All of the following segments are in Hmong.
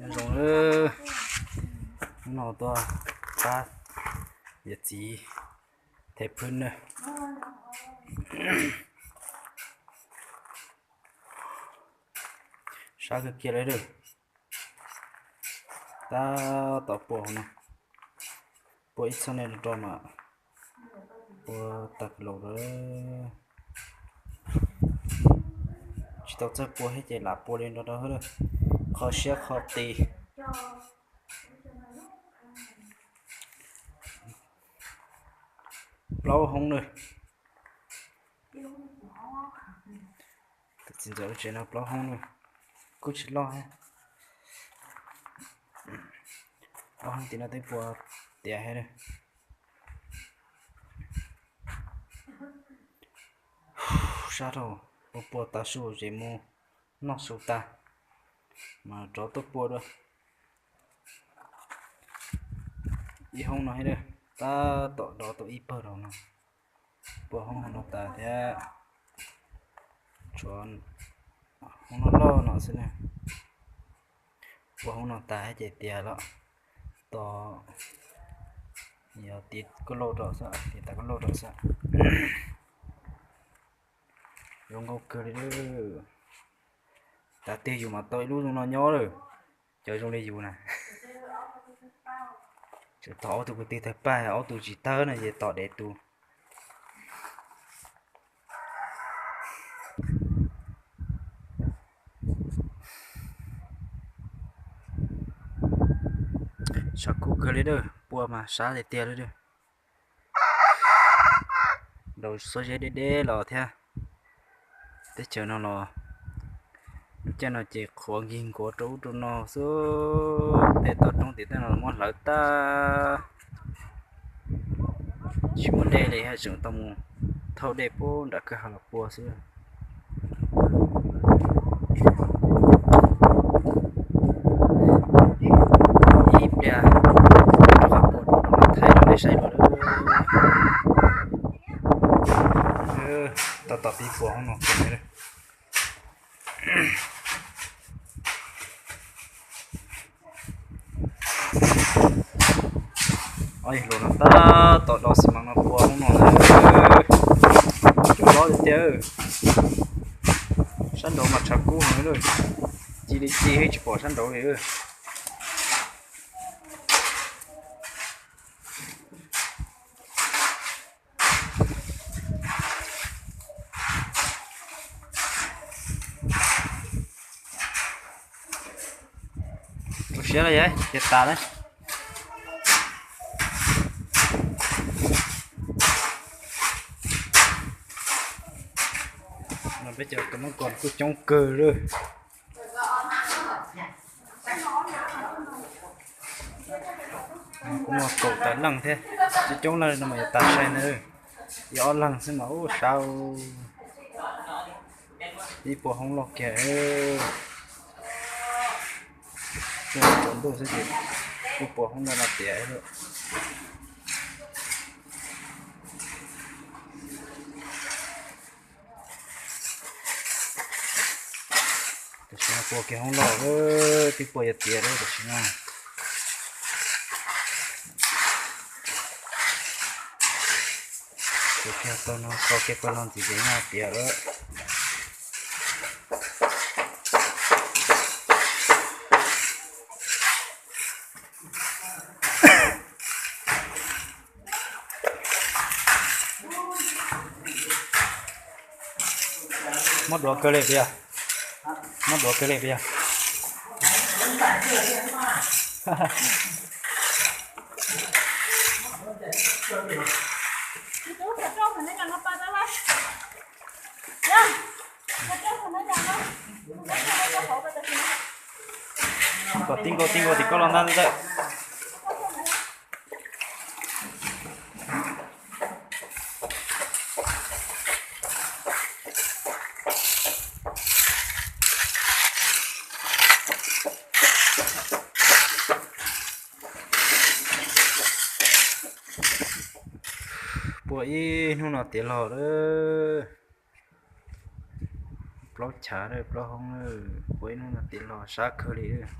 Nyob zoo nawb, hnub no tuaj pab yawm txiv them phwb na. Sab kawg kiag li lawm. Tab tom pua hauv no, pua ib txhab nej rau mas pua tag laus lawm. Tsis tau txawj pua thiab ces lam pua li no rau, kho siab kho qis. Plaub hoob na. Tus txiv ntxawm lub tsev no plaub hoob na, kuj tsis loj thiab. Ob hoob tim no twb pua tiav thiab. Sab rau, pua pua tas su ces mus noj su tag mas rov tuaj pua dua. Ib hoob no thiab, tab tom dov tau ib pawg rau no. Pua hoob no tas thiab, tshuav hoob no loj no xwb na. Pua hoob no tas ces tiav lawm, tos yog tiv koj lauj rau xwb, tiv tas koj lauj rau xwb. Zoo nkauj kawg li. Tav twg yus mas tau ib lub zoo no nyob lawm, cov zoo li yus na. Tseem tom ob tug kwv tij tawg paj, ob tug tsis tawg no ces tom dev tus. Sab kub kawg li lawm, pua mas sab tiag tiag li lawm. Nraum xuab zeb deb deb los thiab. Teb chaws no los lub caij no ces qhuav nkig nkuav rau ub rau no xwb. Tej toj roob tim tej no muab hlawv tag, tsis muaj dej li, tseem tau mus thauj dej puag nram kwj ha los pua xwb. Ib pliag rov qab pua dua rau mam thaij rau nej saib dua. Tab tom pib pua hoob no. Ob yawg hluas no tab tom do xi mas no pua hoob no na. Cov lob tiag tiag. Sab nraud mas tshav kub heev lawm, ci li ci tsis pom sab nraud li. Rau siab los yog ces tas lawm. No peb cov tus Hmoob Kos kuj coob kawg lawm. Kuj muaj kaum tawm leej thiab, coob coob leej no mas yuav tas sai ntawd. Ib ob leeg xwb mas ub sab. Ib puas hoob loj kiag. Tsaus ntuj xwb ces ib puas hoob loj no tiav lawm. Tam sim no puas kiag hoob loj, twb puas yuav tiav lawm tam sim no. Puas kiag tau no, tso kiag pawg no ntxiv ces nyaj tiav lawm. Muab duav kawg li puas yog? Muab duav kawg li puas yog? Kom tib nkaus tib nkaus tim koj los ntag ntag. Puas ib hnub no tiav los lawm. Plaub chav lawm, plaub hoob lawm, puas ib hnub no tiav los sab kawg li lawm.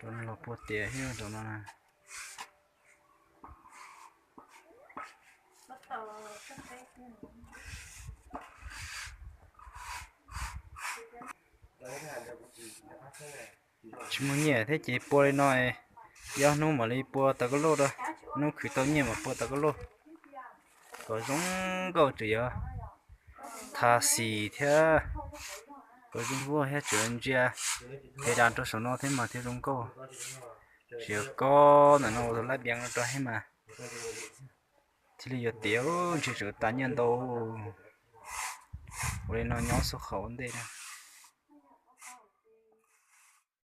Rau no los pua tias thiab rau no na. Tsis muaj nyiaj thiab ces pua li no, ob hnub mam li pua tau koj loj rau. Hnub khwv tau nyiaj mas pua tau koj loj. Kom zoo nkauj tseem yuav tha xis thiab, kom zoo nkauj thiab tseem ntsia, tes da rau saum no thiab mas thiaj zoo nkauj. Tsis yog kob ntawm no ua tus lab bias no rau thiab mas thiaj li yuav tiav, ntshe tseem tas nyiaj ntau. Ua li no nyob xub qhov ua ntej.